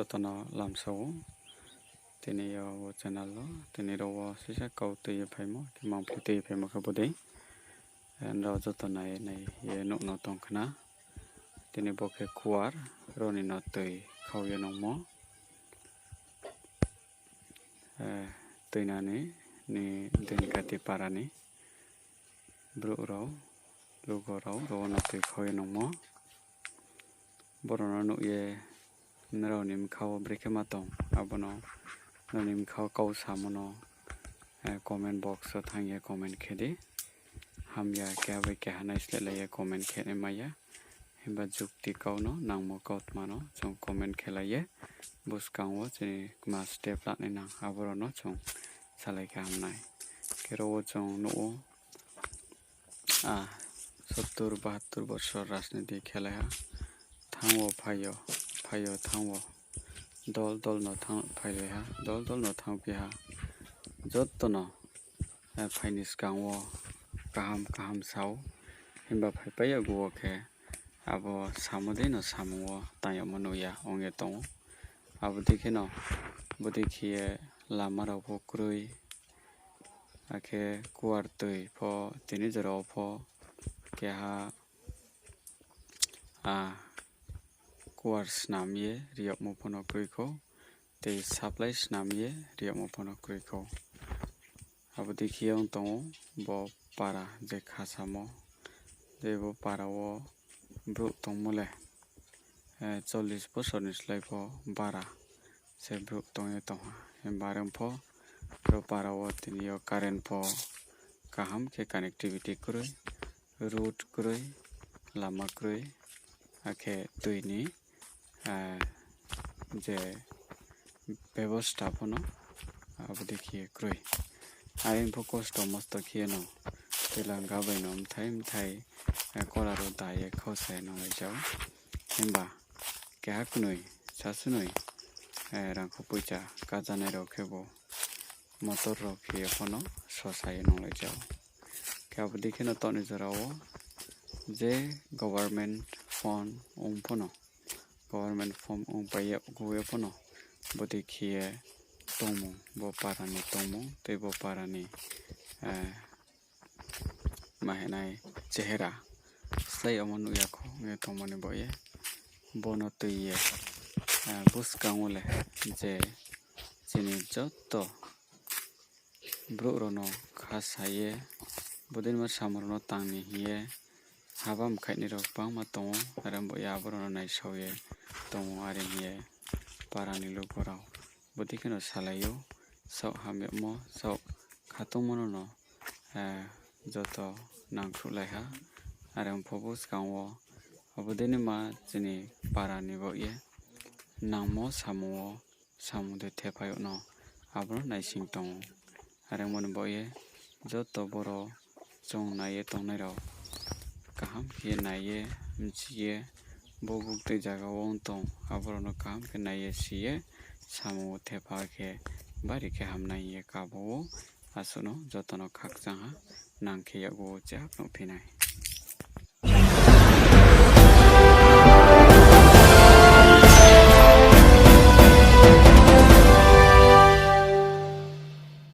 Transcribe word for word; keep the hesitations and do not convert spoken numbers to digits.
joto no lamsa ou. Tini yo bo channel wo tini rao wo sisa kau tui ye phaimo khe, mangphi tui ye phaimo khe bodei. Nrao joto nai nai ye nuh no tong khna. Tini bo khe kuar, ro ni no tui khau ye nungmo. Tuinani ni Deinkati para ni brouh rao, lugo rao, ro wo no tui khau ye nungmo. Boro no nuh ye nrao ni bkha wo brekhe ma tong, abo no nrao ni bkha wo kau samo no comment box wo thanng ye comment khe di. Hamya keha bai keha naislehlai ye comment khe nai mai ya. Himba jukti kau no, nangmo kautma no chung comment khelai ye buskang wo chini kma step lanai nang, abo rao no chung salai khe ham nai. Khe ro wo chung nuh ou, a, sottur bahattur bosor rajniti khelai ha. Thanng wo phai yo, phai yo thanng wo. Dol dol no thanng, phailai ha, dol dol no thanngphi ha. Joto no phai ni skang wo kaham kaham sa ou. Himba phaipai yag wo khe abo samo dei no samung wo tang yagmo nuh ya ong ye tong ou. Abo dei khe no, bodei khe ye lama rao pho kroi, akhe kuar tui pho tini jora wo pho keha, a, kuar snam ye ri yagmo pho no kroi khou, tei supply snam ye ri yagmo pho no kroi khou. Abo dei khe ye ong tong ou bo para je khasamo, je bo para wo brouh tongmo le chollis bosor ni slái pho bara se brouh tong ye tong ha. Himba are pho ro para wo tini yo current pho kaham khe connectivity kroi, road kroi, lama kroi, akhe tui ni je bebosta pho no abo dei khe ye kroi. Are pho kosto mosto khe ye no tui langa bai no mthai mthai kola rao da ye khausa ye nunglai ja ou. Himba keha knoi, sasunoi rangkho poicha kajanai rao khebu motor rao khe ye pho no sosa ye nunglai ja ou. Khe abo dei khe no taoh ni jora wo je government phone ong pho no, government phone ongpai ye gu ye pho no, bodei khe ye tongmung, bo para ni tongmung tei bo para ni ma hinai chehera slái omo nuh ya khou ong ye tongmo ni baoh ye, bo no tui ye buskang wo le je chini joto brouh rao no khasa ye, bodei ma samung rao no tang ni hing ye, haba mkhaih ni rao gbangma tong ou, are baoh ye abo rao no naisao ye tong ou, are hing ye para ni lugo rao bodei khe no salai ou, saoh hamyagmo, saoh khatungmo no no joto nangkhruhlai ha. Are ong pho buskang wo abo dei ni ma chini para ni baoh ye nangmo samung wo samung de thephai yag no abo no naising tong ou. Are ongmo ni baoh ye joto boro chung nai ye tongnai rao kaham khe nai ye, mchi ye, bo buktui zaga wo ong tong, abo rao no kaham khe nai ye si ye, samung wo thepha khe bari khe hamnai hing ye kabo ou. Asuh no joto no khakchang ha, nang khe yakgu wo chehap nuhphi nai.